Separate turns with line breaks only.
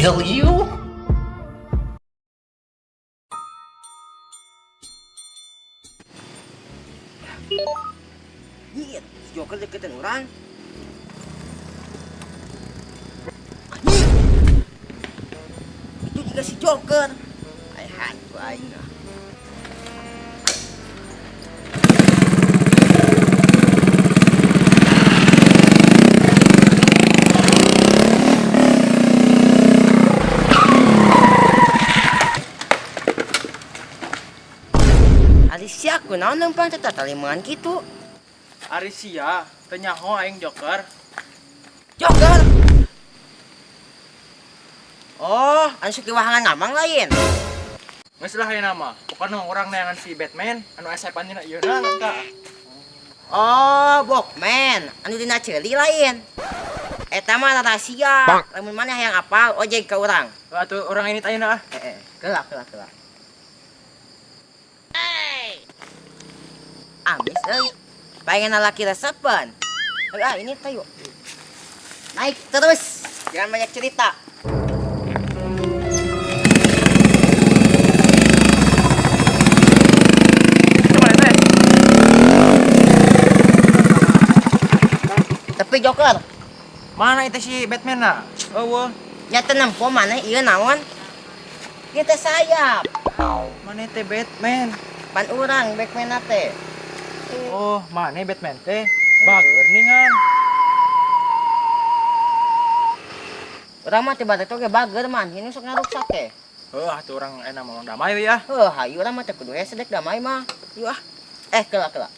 Kill you?
Iya, si Joker deketin orang. Anjing! Itu juga si Joker. Ay, hantu aing ah. Ari sia kunaon leumpang teh tataliman kitu?
Ari sia, teu nyaho aing Joker.
Joker. Oh, anu sok wahangan ngamang lain.
Geus lah ayeuna mah. Pokona urang neangan si Batman anu aya saepan dina ieu na ka.
Oh, Bokman, anu dina ceuli lain. Eta mah rahasia. Lamun maneh hayang apal ojek ka urang.
Atuh urang ini tanya ah.
Kelak kelak kelak. Amis euy. Pengen laki resepan. Ah, ini teh yuk. Naik terus. Jangan banyak cerita. Tapi Joker.
Mana itu si Batman na? Eueuh.
Nya teu nempo maneh ieu naon? Ieu teh sayap.
Mana teh Batman?
Pan urang Batman teh.
Oh, mana Batman teh? Bager ningan.
Urang mah teh batur ge bager man, ini sok ngaruksak teh.
Heuh, atuh urang enak mau damai ya.
Heuh, hayu urang mah teh kudu hese dek damai mah. Yuk ah. Kelak kelak.